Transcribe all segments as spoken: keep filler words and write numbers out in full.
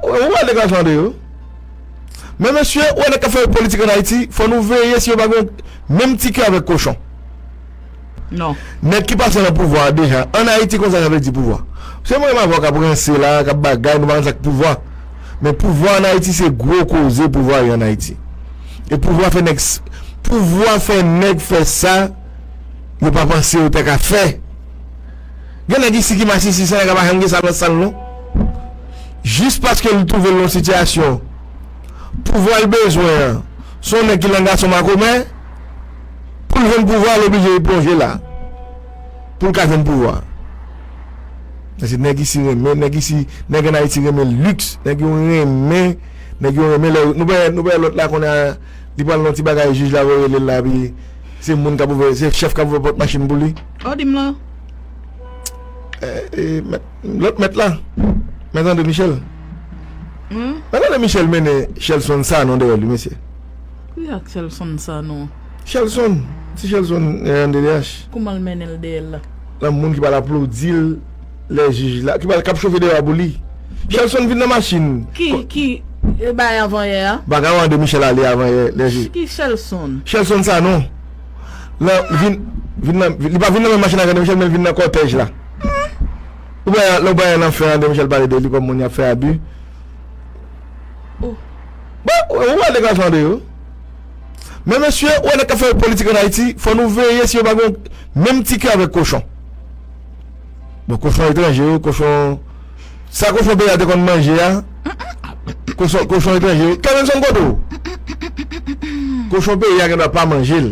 Ou wè deklarasyon André yo? Men mesye, ou wè nèg k ap fè politik ann Ayiti, fò nou veye si yo pa gen menm ti kè avèk kochon. Non. Nèg ki pase nan pouvwa a deja, ann Ayiti konsa sa vle di pouvwa. Se mwen menm avè w k ap ranse la, k ap bagay, nou pa konn sa k pouvwa. Men pouvwa ann Ayiti se gwo koze pouvwa ye ann Ayiti. E pouvwa fè nèg, pouvwa fè nèg fè sa yo pa panse yo ta ka fè. Gen nèg isi ki masisi, se nèg ap ajange sa nan san l non. Jis paske li twouve l nan sitiyasyon pouvwa l bezwen an, se yon nèg ki nan gason makomè, pou l jwenn pouvwa l oblije plonje la pou l ka jwenn pouvwa. Paske nèg isi renmen, nèg isi, nèg ann Ayiti renmen liks, nèg yo renmen, nèg yo renmen lè nou pa nou pa lòt la konnen li pral nan ti bagay jij la voye rele l la epi se moun k ap ouvè, se chèf k ap ouvè pòt machin pou li. Ou di m lan? Eh, eh, mèt, lòt mèt la, mèt André Michel. Mèt André Michel mennen Shelson Sanon dèyè li mesye. Ki ak Shelson Sanon? Shelson, ti Shelson eh, André D H. Kouman l mennen l dèyè l la? Nan moun ki pral aplodi l lè jij la, ki pral k ap chofe deba pou li. Shelson vin nan machin. Ki, ki, e bay avan yè a? Bagay André Michel ale avan yè, lè jij. Ki Shelson? Shelson Sanon. Lan vin, vin nan, li pa vin nan menm machin ak André Michel, men l vin nan kòtèj la. Ou pa, ou pa nan fè André Michel pale de li kòm moun y ap fè abi. Bon, ou wè deklarasyon André yo? Men mesye, ou wè nèg k ap fè politik ann Ayiti, fò nou veye si yo pa gen menm ti kè avèk kochon. Bon, kochon etranje yo, kochon. Sa kochon peyi a te konn manje a? Kochon, kochon etranje yo. Kevinson kote w? Kochon peyi a gen dwa pa manje l.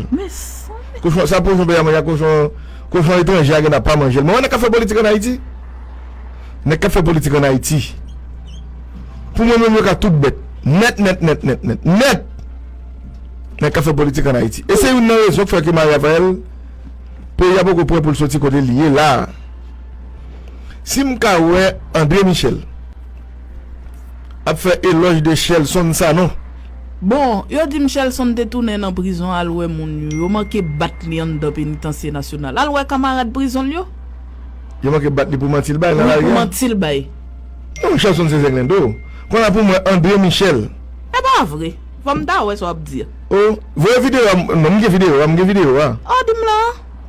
Kochon, sa kochon peyi a manje a, kochon, kochon etranje a gen dwa pa manje l. Men wè nèg k ap fè politik ann Ayiti? Nèg k ap fè politik ann Ayiti. Pou mwen menm yo ka tout bèt. Nèt, nèt, nèt, nèt, nèt, nèt. Nèg k ap fè politik ann Ayiti. E se youn nan rezon k fè ke Marie Raphaël, peyi a poko prè pou l soti kote l ye la a. Si m ka wè André Michel ap fè elòj de Shelson Sanon. Bon, yo di m Shelson te tounen nan prizon al wè moun yo. Yo manke bat li anndan penitansye nasyonal. Al wè kanmarad prizon l yo. Yo manke bat li pou manti l bay nan lari a. Wi, pou manti l bay. Non, Shelson se zenglendo. Kounye a pou mwen André Michel. E pa vre. Fò m ta wè sa w ap di a. O, voye videyo a, non, m gen videyo a, m gen videyo a. O, di m la.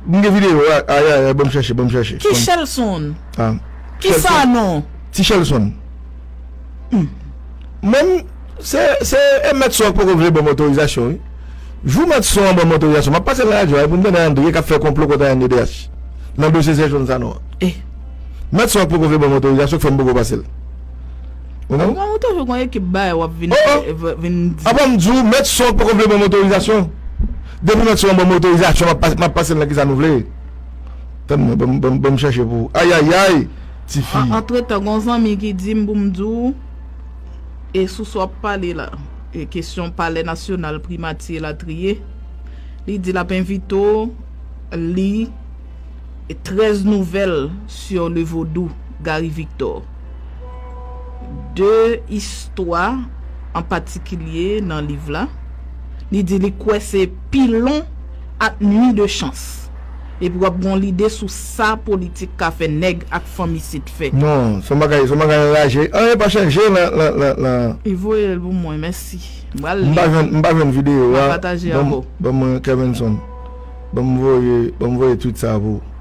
M gen videyo a, ay, ay, ay, ban m chèche, ban m chèche. Ki Shelson? Ah. Ki Shelson. Sanon? Ti Shelson. Hmm. Mwen, se, se e mèt Son k poko vle ban m otorizasyon, wi. Jou mèt Son an ban m otorizasyon, m ap pase nan radyo a, pou m tande André k ap fè konplo kont A N D D H. Nan dosye Shelson Sanon an. Eh. Mèt Son an poko vle ban m otorizasyon, k fè m poko pase l. Ou konprann? Ou toujou gon ekip bagay w ap vin, oh, oh, vin di. Apa m di w, mèt Son an poko vle ban m otorizasyon. Depi mèt Son an ban m otorizasyon, m ap pas-, m ap pase l nan kisa nou vle. Tann mwen, ban m, ban m, ban m chèche pou ou. Ayayay, tifi. An-, antretan, gon zanmi ki di m pou m di w, e sou sa w ap pale la, e kesyon palè nasyonal, primati elatriye, li di l ap envite w li treize nouvelles sur le vaudou, Gary Victor. De istwa an patikilye nan liv la. Li di li kwè se pilon ak nuit de chance. Epi w ap gen yon lide sou sa politik ka fè nèg ak fanm isit fè. Non, se yon bagay, se yon bagay anraje. Anyen pa chanje nan, nan, nan, nan. Li voye l pou mwen, mèsi. M pral li. M pa jwenn, m pa jwenn videyo a. M ap pataje avè w. Ban m, ban mwen Kevinson. Ban m voye, ban m voye tweet sa pou ou.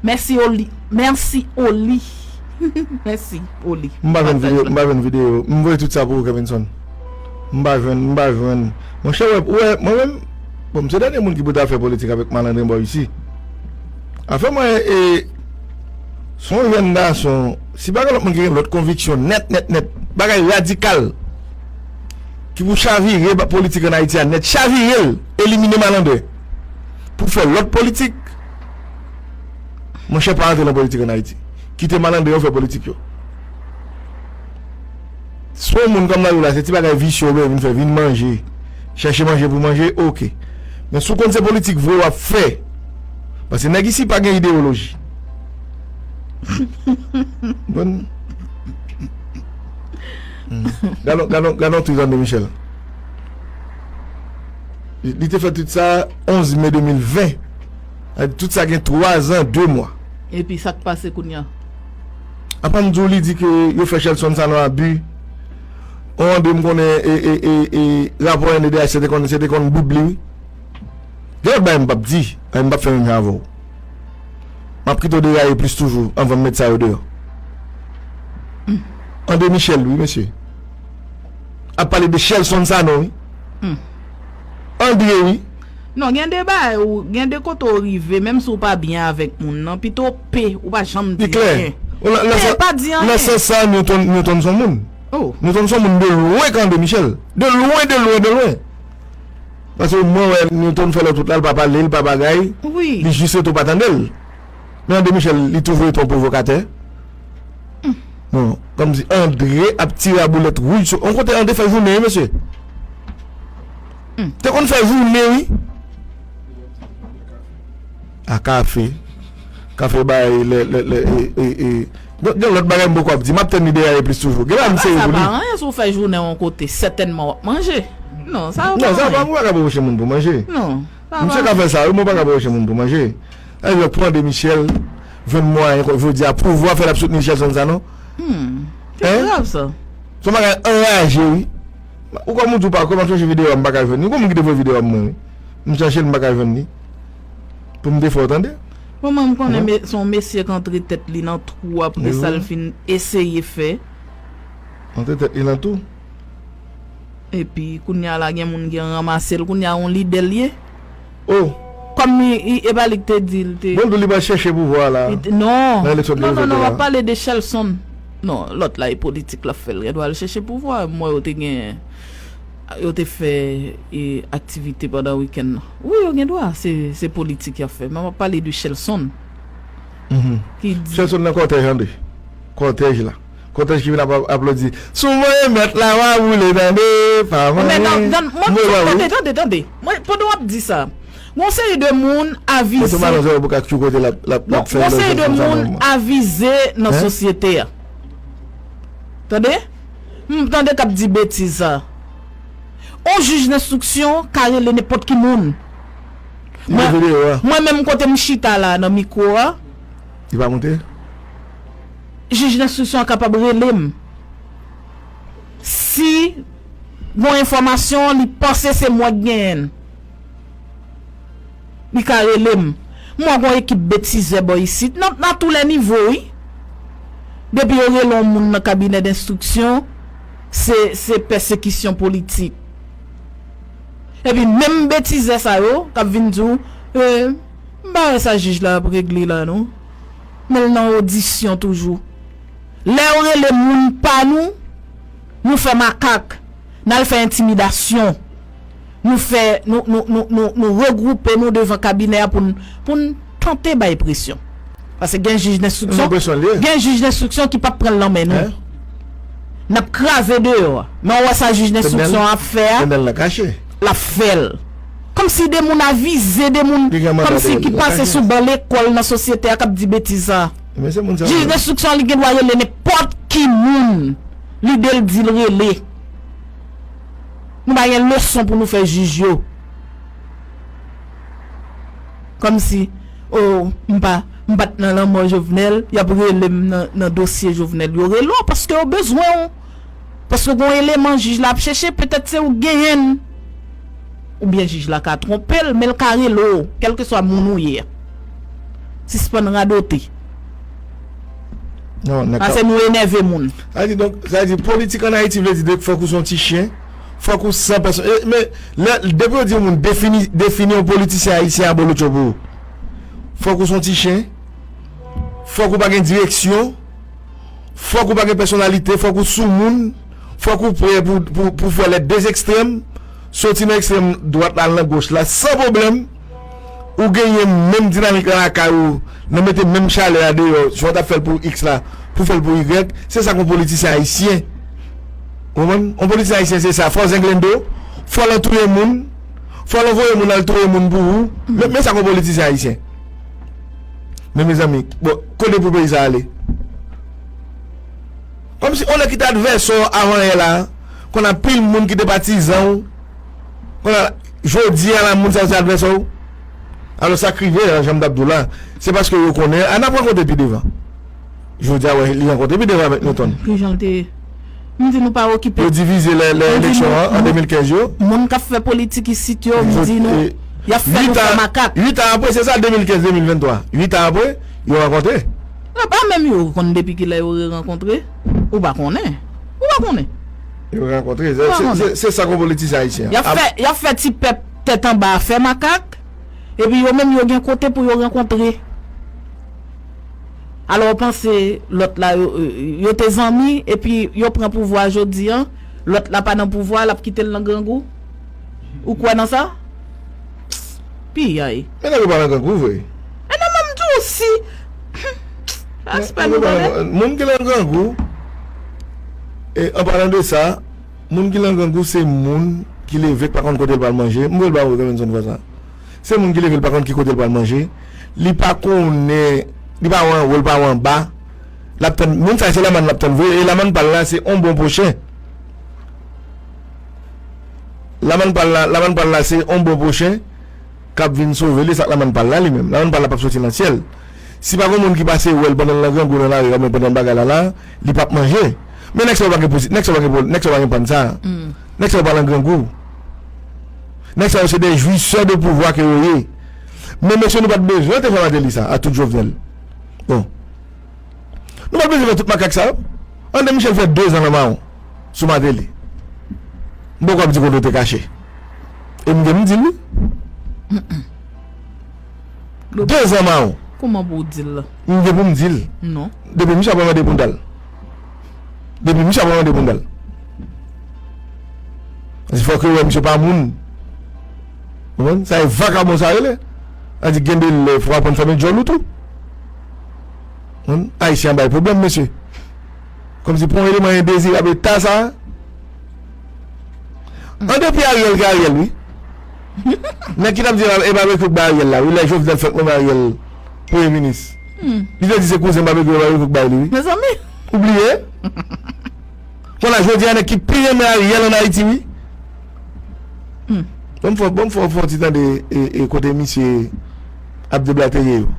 Mèsi Oli. Mèsi Oli. Mèsi Oli. M pa jwenn videyo, m pa jwenn videyo. M voye tweet sa pou ou, Kevinson. M pa jwenn, m pa jwenn. Monchè, wè, wè, mwen menm, bon, m se dènye moun ki pou ta fè politik avèk malandren bò isi. Afè mwen, e, se yon jèn gason, si pa gen lòt moun ki gen lòt konviksyon nèt, nèt, nèt, bagay radikal, ki pou chavire ba-, politik ann Ayiti a nèt, chavire l, elimine malandren. Pou fè lòt politik, monchè, pa antre nan politik ann Ayiti. Kite malandren yo fè politik yo. Si yon moun kòm nan yo la, se ti bagay visye ou vin fè, vin manje, chèche manje pou manje, oke. Men si w konn se politik vre w ap fè, paske nèg isi pa gen ideyoloji. Bon. Hmm. Gad on, gad on, gad on tweet André Michel. Li, li te fè tweet sa onz me de mil ven. Sa vle di tweet sa gen twa zan, de mwa. Epi sa k pase kounye a? Apa m di w li di ke yo fè Shelson Sanon abi. Yon de m konnen e, e, e, e, rapò N D D H se te konn, se te konn bib li, wi. Gen lòt bagay m p ap di, e m p ap fè menm jan avè w. M ap kite w deraye plis toujou anvan m met sa yo deyò. André Michel, wi, mesye. Ap pale de Shelson Sanon, wi. André, wi. Non, gen de bagay, ou, gen de kote ou rive, menm si w pa byen avèk moun nan, pito w pe, ou pa janm di anyen. Li klè. Pe, pa di anyen. Nan sans sa, Newton, Newton se yon moun. Oh. Newton se yon moun de lwen ke André Michel. De lwen, de lwen, de lwen. Paske mwen wè Newton fè lòt wout la, l pa pale, l pa bagay. Wi. Li jis rete w pa tande l. Men André Michel, li toujou rete yon pwovokatè. Non, kòmsi André ap tire a boulèt wouj sou, yon kote André fè jounen, wi, mesye. Te konn fè jounen, wi. A kafe. Kafe bay lè, lè, lè, e, e, e. Gen, gen lòt bagay m poko ap di. M ap tann li deraye plis toujou. Gen la m sere pou li. Sa pa anyen si w fè jounen yon kote, sètènman w ap manje. Non, sa yo pa anyen. Non, sa pa, ou pa ka pwoche moun pou manje. Non, sa pa anyen. Misye ka fè sa, wi, men w pa ka pwoche moun pou manje. Sa vle di, pran de Michel, jwenn mwayen, jodi a, pouvwa fè l ap soutni Shelson Sanon. Hmm, se grav sa. Se yon bagay anraje, wi. Ou kòm ou di w pa kwè, m ap chèche videyo a, m pa ka jwenn li. Ou konn moun ki te voye videyo a mwen, wi. M chèche l, m pa ka jwenn li. Pou m te fè w tande. Bon, mwen, m konnen se yon mesye k antre tèt li nan twou apre sa l fin eseye fè. Antre tèt li nan twou? Epi, kounye a la, gen moun ki ranmase l. Kounye a, yon lidè l ye. Oh. Kòm li, li, e pa li ki te di l te. Bon, li pral chèche pouvwa a la. Non. Nan eleksyon de mil venntwa a. Non, non, non, w ap pale de Shelson. Non, lòt la, e politik l ap fè. L gen dwa al chèche pouvwa. M wè yo te gen, yo te fè, e, aktivite pandan wikenn nan. Wi, yo gen dwa. Se, se politik y ap fè. Men m ap pale de Shelson. Ki di Shelson nan kòtèj, André. Kòtèj la. Kòtèj ki vin ap aplodi. Si w voye mèt la, w a boule, tande, pa mwen. Men non, non, mwen, tande, tande, tande. Mwen, pandan w ap di sa, gon seri de moun avize. Gon seri de moun avize nan sosyete a. Tande? M tande k ap di betiz sa. On jij denstriksyon ka rele nenpòt ki moun. Mwen, mwen menm kote m chita la nan mikwo a, li pa monte? Jij denstriksyon an kapab rele m. Si gon enfòmasyon, li panse se mwen k genyen l, li ka rele m. M wè gon ekip betizè bò isit, nan, nan tou lè nivo, wi. Depi yo rele yon moun nan kabinè denstriksyon, se, se pèsekisyon politik. Epi menm betizè sa yo k ap vin di w, e, m pa wè sa jij la ap regle la non. Men l nan odisyon toujou. Lè yo rele moun pa nou, nou fè makak, n al fè entimidasyon. Nou fè, nou, nou, nou, nou, nou regwoupe nou devan kabinè a pou n, pou n tante bay presyon. Paske gen jij denstriksyon, gen jij denstriksyon ki p ap pran l nan men nou. N ap kraze deyò a. Men w wè sa jij denstriksyon an ap fè a? L ap fè l. Kòmsi de moun avize, de moun kòmsi ki pase sou ban lekòl nan sosyete a k ap di betiz sa. Jij denstriksyon an, li gen dwa rele nenpòt ki moun. Lide l di l rele. Nou pa gen leson pou nou fè jij yo. Kòmsi, o, m pa, m pa t nan lanmò Jovenel, y ap rele m nan, nan dosye Jovenel. Yo rele w paske yo bezwen w. Paske gon eleman jij la ap chèche, petèt se ou k genyen l. Oubyen jij la ka twonpe l, men l ka rele w, kèlkeswa moun ou ye a. Sispann radote. Non, dakò. Paske nou enève moun. Sa vle di, donk, sa vle di, politik ann Ayiti vle di, de, fòk ou se yon ti chen, fòk ou san pèsòn. E, men, lè, depi yo di yon moun defini, defini yon politisyen ayisyen abolotcho pou ou, fòk ou se yon ti chen, fòk ou pa gen direksyon, fòk ou pa gen pèsonalite, fòk ou soumoun, fòk ou prè pou, pou, pou fè lè de ekstrèm, soti nan ekstrèm dwat la al nan goch la, san pwoblèm, ou genyen menm dinamik la lakay ou, nan mete menm chalè a deyò, jan w t ap fè l pou X la, pou fè l pou Y, se sa k yon politisyen ayisyen. Ou konprann? Yon politisyen ayisyen se sa, fò w zenglendo, fò l antouye moun, fò l anvoye moun al touye moun pou ou. Men, men sa k yon politisyen ayisyen. Men mezanmi, bon, kote pou peyi sa ale? Kòmsi, on nèg ki te advèsè w avan yè la, konn anpil moun ki te patizan w, konn, jodi a la, moun sa yo se advèsè w. Alò, sa k rive a, jan m t ap di w la, se paske yo konnen, a, n ap rankontre pi devan. Jodi a, wè, li rankontre pi devan avèk Newton. Kijan l te ye? M di nou pa okipe. Yo divize lè, lè eleksyon an, an de mil kenz yo. Moun k ap fè politik isit yo, m di nou, y ap fè nou fè makak. Uit an apre, se sa, de mil kenz, de mil venntwa. Uit an apre, yo rankontre. Yo pa menm yo konn depi kilè yo re-rankontre. Ou pa konnen. Ou pa konnen. Yo rankontre. Se, se, se, se sa k yon politisyen ayisyen. Y ap fè, y ap fè ti pèp tèt anba fè makak. Epi yo menm yo gen kote pou yo rankontre. Alò, w panse lòt la, yo, yo te zanmi, epi yo pran pouvwa jodi an, lòt la pa nan pouvwa, l ap kite l nan grangou? Ou kwè nan sa? Piyay. Men nèg yo pa nan grangou vre. E nan menm di w si. Respè nou, tande. Moun ki nan grangou, e an palan de sa, moun ki nan grangou se moun ki leve k pa konn kote l pral manje. M vle ba w Robinson fwa sa. Se moun ki leve l pa konn ki kote l pral manje. Li pa konnen, li pa wè anwo, li pa wè anba. L ap tann, moun sa se lamann l ap tann vre. E lamann pa l la se on bon pwochen. Lamann pa l la, lamann pa l la se on bon pwochen k ap vin sove li, sa k lamann pa l la li menm. Lamann pa l la p ap soti nan syèl. Si pa gen moun ki pase wè l pandan l nan grangou nan lari, kòm pandan bagay la la, li p ap manje. Men nèg sa yo pa gen pozi-, nèg sa yo pa gen pwol-, nèg sa yo pa gen pann sa. Nèg sa yo pa nan grangou. Nèg sa yo se de jwisè de pouvwa ke yo ye. Men mesye, nou pa t bezwen te fè Martelly sa, a tout Jovenel. Bon. Nou pa t bezwen fè tout makak sa yo. André Michel fè dezan nan mawon sou Martelly. M poko ap di kote w te kache. E m gen m di l wi. Dezan mawon. Kòman pou w di l la? M gen pou m di l. Non. Depi misye ap mande pou m dal. Depi misye ap mande pou m dal. Paske fòk yo wè misye pa moun. Ou konprann? Sa e vakabon sa rele. Sa di gen de lè fòk w aprann fèmen djòl ou tou. Konprann? Ayisyen ap bay pwoblèm, mesye. Kòmsi pou yon eleman endezirab eta sa. An depi Ariel ki Ariel, wi. Nèg ki t ap di e Babekyou k bay Ariel la, wi, lè Jovenel fèk nonmen Ariel premye minis. Li te di se kouzen Babekyou, Babekyou k bay li, wi. Mezanmi. Ou bliye? Kounye a, jodi a, nèg ki pi renmen Ariel ann Ayiti, wi. Bon, m fò, bon, m fò, fò ti tande e, e kote misye ap deblateye yo.